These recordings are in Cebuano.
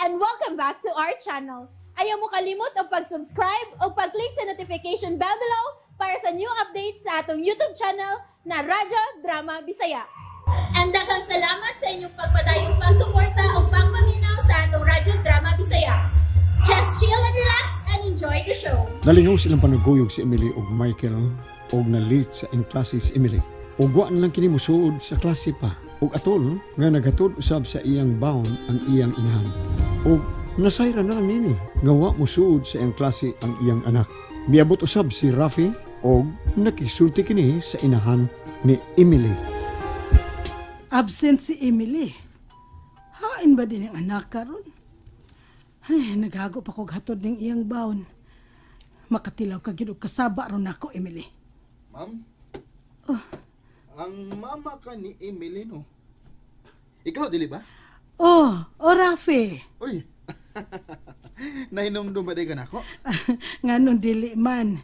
And welcome back to our channel. Ayaw mo kalimot og pag-subscribe o pag-click sa notification bell below para sa new updates sa atong YouTube channel na Radyo Drama Bisaya. And daghang salamat sa inyong pagpadayong pagsuporta o pagpaminaw sa atong Radyo Drama Bisaya. Just chill and relax and enjoy the show. Nalingaw silang panaguyog si Emily ug Michael og na-late sa iyang klase si Emily. Ug wa na lang kini mosuod sa klase pa. Ug atol nga naghatod usab sa iyang baon ang iyang inahan. Ug nasayra na lang nini nga wa mosuod sa iyang klase ang iyang anak. Miabot usab si Rafi og nakisulti kini sa inahan ni Emily. Absent si Emily. Hain ba din ang anak karon? Ay, naghago pa kog hatod ning iyang baon. Makatilaw ka gid og kasaba ron nako, Emily. Ma'am? Oh. Ang mama ka ni Emily, no? Ikaw, dili ba? Oh, Rafi. Uy, nahinomdum ba di ka nako? Nganong dili man.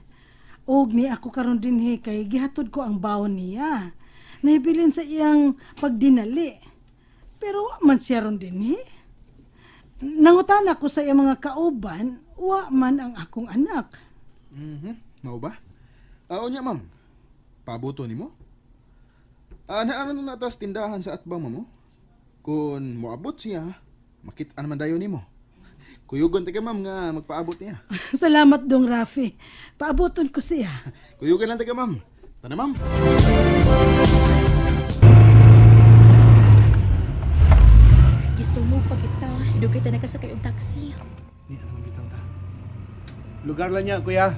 Og ni ako karon dinhi kay gihatod ko ang baon niya. Nahibilin sa iyang pagdinali. Pero wa man siya ron dinhi. Nangutan ako sa iyang mga kauban, wa man ang akong anak. Mao ba? Unya, ma'am. Pabuto nimo? Naano na tas tindahan sa atbang mo? Kung moabot siya, makita naman dayon nimo. Kuyugon ta ka, ma'am, nga magpaabot niya. Salamat dong, Rafi. Paaboton ko siya. Kuyugan lang ta ka, ma'am. Tana, ma'am. Gisumo pa kita. Dugay ta nakasakay og taxi. Ni ano man bitaw ta. Lugar lang niya, kuya.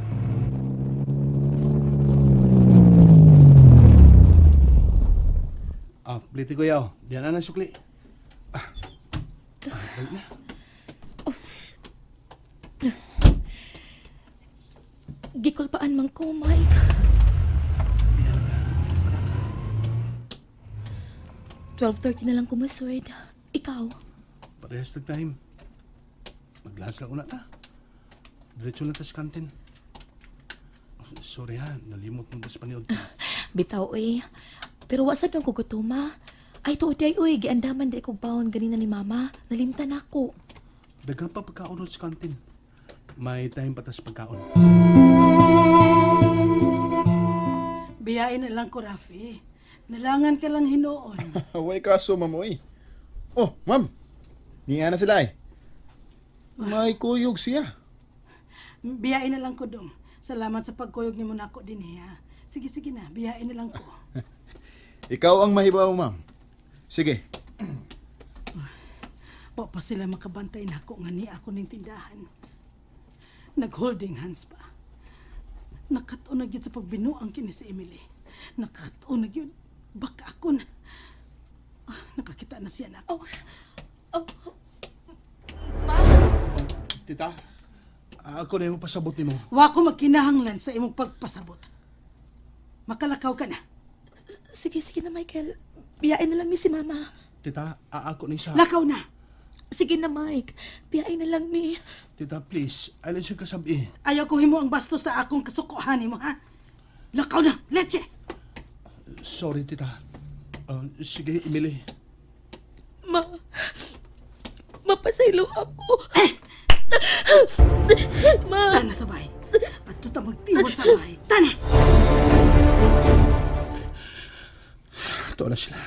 Ah, pliti kuya, oh. Diyan na na sukli. Balik na. Oh. Gikulpaan man ko, Mike. 12:30 na lang kumaswed. Ikaw? Parehas tag time. Mag-lunch lang una ta. Diretso na ta sa kantin. Sorry ha, nalimot mong tas paniod ta. Bitaw eh. Pero wa sad nang kugutuma. Ay tuod day oy, giandaman day kog baon ganina ni mama. Nalimtan ako. Daghang pa pagkaon sa kantin. May time pa tas pagkaon. Biyain na lang ko, Rafi. Nalangan ka lang hinuon. Way kaso, ma'am, oy. Oh, ma'am. Niya na sila eh. May kuyog siya. Biyain na lang ko, dong. Salamat sa pagkuyog ni mo nako din, ha. Sige, sige na. Biyain na lang ko. Ikaw ang mahibaw, ma'am. Sige. Wa pa sila makabantay nako nga ni ako ning tindahan. Nag-holding hands pa. Nakat-on na gyud sa pagbinuang kini si Emily. Nakat-on na gyud. Baka ako na. Nakakita na siya na. Oh. Oh. Ma'am. Tita, ako na yung pasabot nimo. Wa ko magkinahanglan sa imong pagpasabot. Makalakaw ka na. Sige, sige na, Michael. Biyain na lang mi si Mama. Tita, ako ni sa... Lakaw na. Sige na, Mike. Biyain na lang mi. Tita, please. Alin siya kasabi. Ayaw ko himo ang bastos sa akong kasukuhan nimo, ha? Lakaw na! Leche! Sorry, tita. Sige, Emily. Ma... Mapasaylo ako. Eh! Ma! Tana sa bahay. At tuta magtiwa sa bahay. Tana! Ito na sila.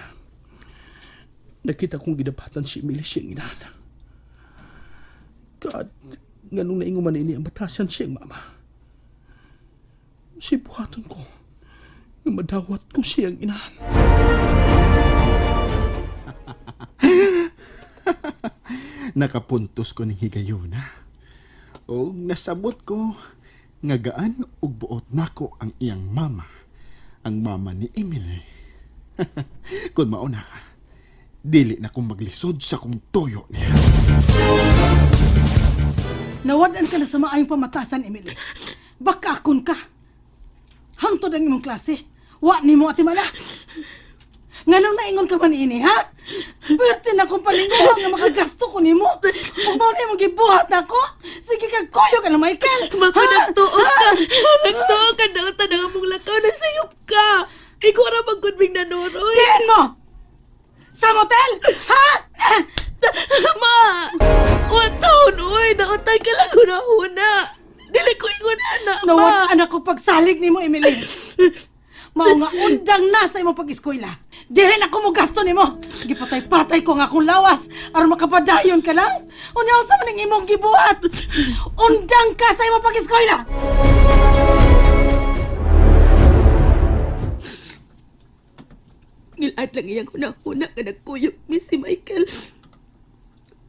Nakita kong gidapatan si Emily siyang inana. God, nganong nainguman ini ang batasan siyang mama. Sibuhaton ko nga madawat ko siyang inahan. Nakapuntos ko ning higayuna. Og nasabot ko nga gaan og buot nako ang iyang mama, ang mama ni Emily. Kung mauna ka, dili na kong maglisod sa kong toyo niya. Nawad-an ka na sa maayong pamatasan, Emily. Baka akon ka. Hangtod ang imong klase. Wa nimo atimala. Nganong naingon ka man ini, ha? Pwerte na kong palinguha nga makagasto ko nimo. Ug mao na imong gibuhat nako. Sige ka, kuyo ka na, Michael. Mako, nagtuo ka. Nagtuo ka na ang tanang mong lakaw na sayop ka. Ikaw ra magkunbing nanoroy. Diin mo! Sa motel! Ha? Ma! Wa taon, uy, nautang ka lang huna-huna. Dili ko ingon ana, ma. Nawat anak ko pagsalig nimo, Emily. Mao nga undang na sa imong pag-eskwela. Dili na ko mo gasto nimo. Gipatay-patay ko nga akong lawas aron makapadayon ka lang. Unya unsa man ang imong gibuhat? Undang ka sa imong pag-eskwela. Ngilad lang iyang huna-huna nga nagkuyog ni si Michael.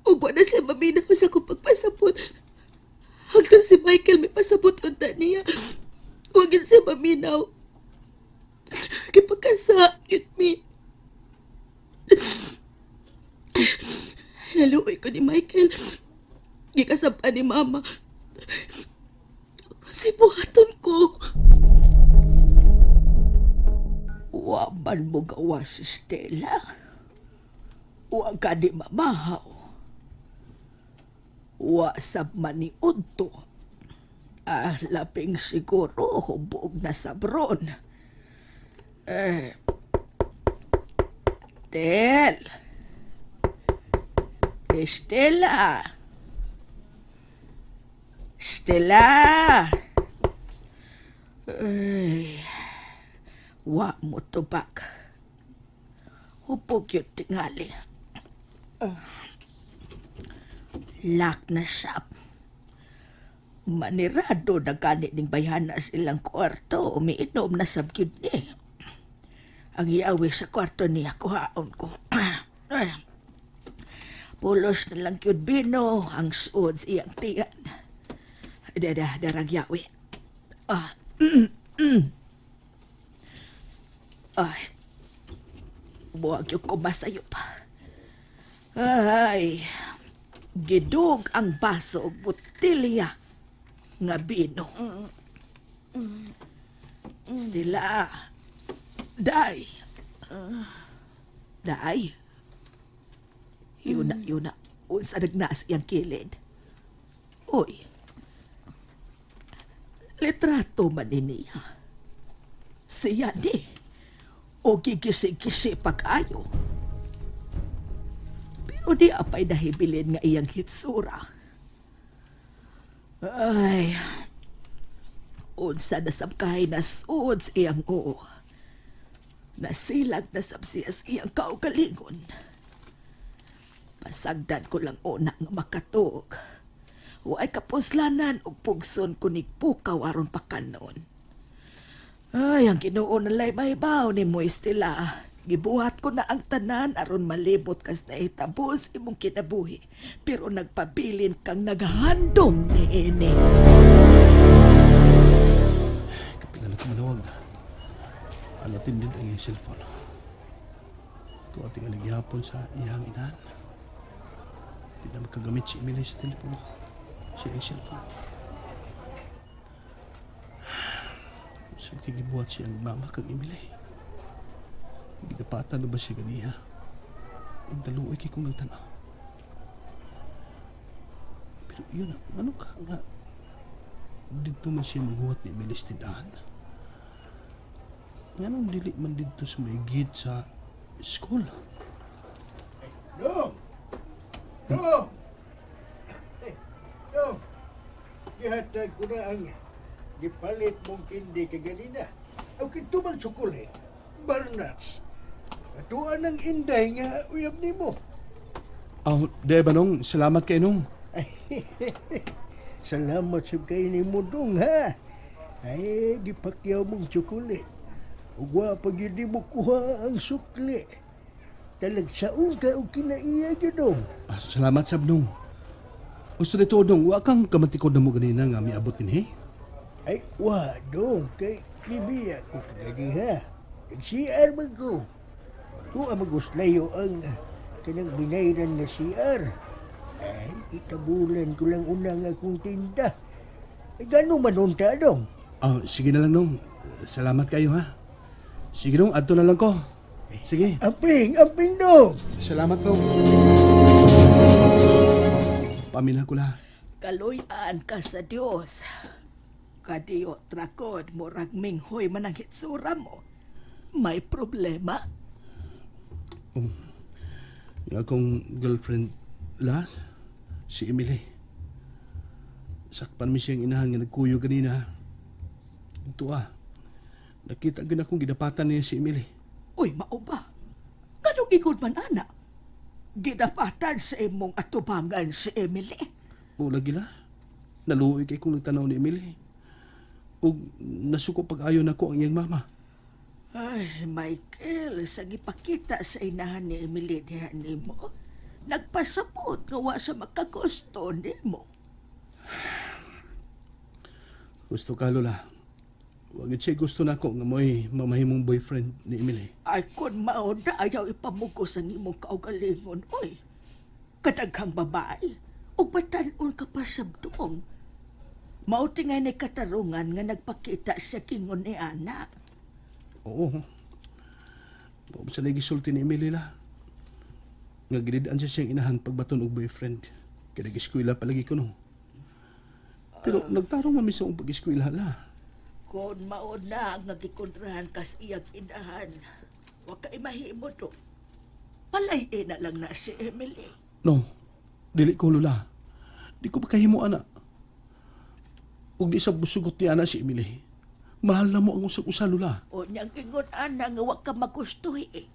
Ug wa na siya maminaw sa akong pagpasabot. Hangtod si Michael may pasabot unta niya. Wa gid siya maminaw. Kipagkasa, yun mi. Naluoy ko ni Michael. Gikasabaan ni Mama. Kasi buhaton ko. Wa man mo gawa si Stella. Wa ka di mamahaw. Wa sab man ni Udto. Ah, laping siguro hubog na sabron. Eh, Tel. Stella. Stella. Ay, wa mo tubak. Hubog yun tingali. Lock na shop. Manirado na gani ning bayhana sa ilang kwarto. Umiinom na sab gyud ni. Ang iawi sa kwarto niya, kuhaon ko. Ay, pulos na lang gyud bino ang suod sa iyang tiyan. Dada, darang yawi. Ah, Ay, buwag yung kumasayop. Ay, gidug ang baso og botelya nga bino. Stella, day. Day. Yuna, yuna. Unsa nagnaas iyang kilid. Uy. Litrato man ni niya. Siya di. O gigisi-gisi pag-ayo. Pero di apay nahibilin nga iyang hitsura. Ay, unsa na sabkay na suod sa iyang oo. Nasilag na sab siya sa iyang kaugalingon. Pasagdan ko lang una nga makatuog. Waay kapuslanan og pugson ko nigpukaw aron pakanon. Ay, ang Ginoo nalay mahibaw ni mo, Estela. Gibuhat ko na ang tanan aron malibot kas nahitabos imong kinabuhi. Pero nagpabilin kang naghandom ni ini. Kapila na kumanawag. Unattended ang iyang cellphone. Ito ating aligyapon sa iyang inahan. Di na magkagamit si Emily sa telepono. Sa iyang cellphone. Saan kay gibuhat siyang mama kang Emily? Gidapatan na ba siya ganiha? Ang daluoy kay kong nagtanaw. Pero yun na, ano ka nga? Dito man siya maghuwat ni Emily sa tindahan. Nganong dili man dito sa may gate sa school? Dong! Dong! Dong! Gihatag ko na ang gipalit mong kindi kaganina. Ang kitubang tsukulit, Barnats. Atuan ang inday nga uyab nimo. Oh, di ba nung? Salamat kay nung. Salamat sa kay nimo dong ha. Ay, gipakyaw mong tsukulit. Ug wa pa gyud nimo kuha ang sukli. Talagsaon ka og kinaiya gyud dong. Ah, salamat sab nung. Gusto nito nung, wa kang kamatikod na mo ganina nga miabot dinhi? Ay, wa dong kay nibiya ko kaganiha. Nag-CR man ko. Tuwa maguslayo ang kanang binayran nga CR. Ay, itabulan ko lang una nga akong tinda. Ay, gano'n man unta dong? Ah, sige na lang nung. Salamat kayo ha. Sige nung, adto na lang ko. Sige. Amping, amping dong. Salamat nung. Pamilya ko la. Kaluyan ka sa Dios. Kadiyo trakod, murag minghoy man ang hitsura mo. May problema? Yung akong girlfriend, la, Si Emily. Sakpan mi siyang inahan nga nagkuyo ganina. Ito ah. Nakita gyud akong gidapatan niya si Emily. Uy, mao ba? Nganong ingon man ana? Gidapatan sa imong atubangan si Emily. O lagi la. Naluoy kay kong nagtanaw ni Emily. Ug nasuko pag-ayo nako ang iyang mama. Ay, Michael, sa gipakita sa inahan ni Emily diha nimo, nagpasabot nga wa sa makagusto nimo. Gusto ka, Lola. Wag siya gusto nako nga mo'y mamahimong boyfriend ni Emily. Ay, kung mao na ayaw ipamugos ang imong kaugalingon, oy. Kadaghang babae, ug batan-on ka pa sa duong. Mao tingay ni katarungan nga nagpakita sa kingon ni anak. Oo. Mao sa gisulti ni Emily la. Nga gilid-an siya siyang inahan pagbaton og boyfriend. Kaya nag-eskwela palagi ko no. Pero nagtarong man mi sa akong pag-eskwela la. Kung mao na nga gikontrahan kas iyang inahan, wa ka imahimo do. Palay na lang na si Emily. No, dili ko, Lola. Di ko makahimo ana. Ug di sa busugot ni ana si Emily. Mahal na mo ang usag-usa, Lola. O niyang ingon ana nga wa ka magustuhi eh.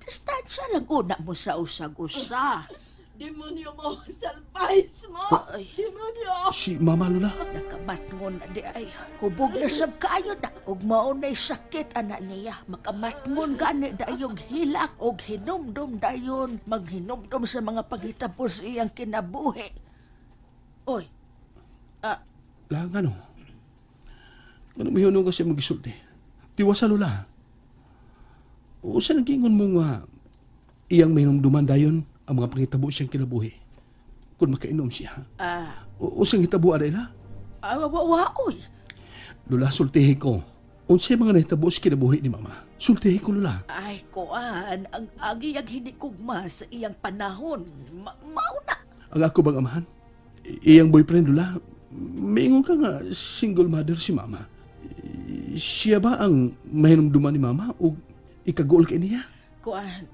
Distansya lang una mo sa usag-usa. Demonyo mo! Salvais mo! Ay. Demonyo! Si Mama, Lola. Nakamatngon na di ay. Hubog na sab kaayo na. Ug mao na'y sakit ana niya. Makamatngon gani dayong hilak og hinumdum dayon. Maghinumdum sa mga paghitabo sa iyang kinabuhi. Oy, La, nga no. Ano mahunong kasi magisulti? Tiwasa, Lola. O sa naggingon mo nga iyang mahinumduman dayon ang mga pangitabo siyang kinabuhi. Kung makainom siya. O siyang hitabo aday la? Wa, oy. Lola, sultihi ko. Unsay mga nahitabo sa kinabuhi ni Mama? Sultihi ko, Lola. Ay, kuan, ang iyang hinikugma sa iyang panahon. Mao na. Ang ako bang amahan? Iyang boyfriend, Lola. Maingon ka nga single mother si Mama. Siya ba ang mahinumduman ni Mama o ikaguol kay niya? Kuan,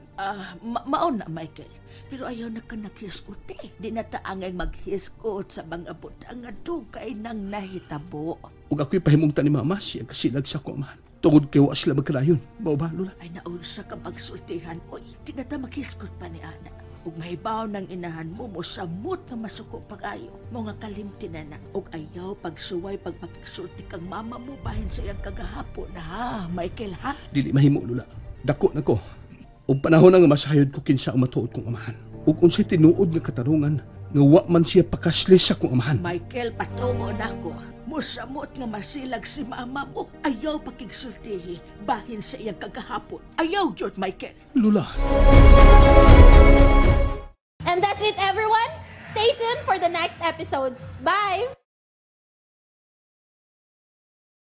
mao na, Michael. Pero ayaw na ka naghisgot eh. Di na taangay maghisgot sa mga butang nga dugay nang nahitabo. Ug ako'y pahimungta ni Mama siya kasilag sa akong amahan. Tungod kay wa sila magkalayon. Mao ba, Lola? Ay, naunsa ka magsultihan, oy. Di na ta maghisgot pa ni Ana. Ug mahibaw ng inahan mo, mosamot nga masuko pag-ayo. Mo nga kalimti na na. Ug ayaw pagsuway pagpakigsulti kang mama mo bahin sa iyang kagahapon na ha, Michael ha? Dili mahimo, Lola. Dako na ko. Ug panahon na nga masayod ko kinsa ang matuod kong amahan. Ug unsay tinuod nga katarungan nga wa man siya pakasli sa akong amahan. Michael, patungo nako. Musamot nga masilag si mama mo. Ayaw pakigsultihi bahin sa iyang kagahapon. Ayaw gyud, Michael. Lola. And that's it, everyone. Stay tuned for the next episodes. Bye!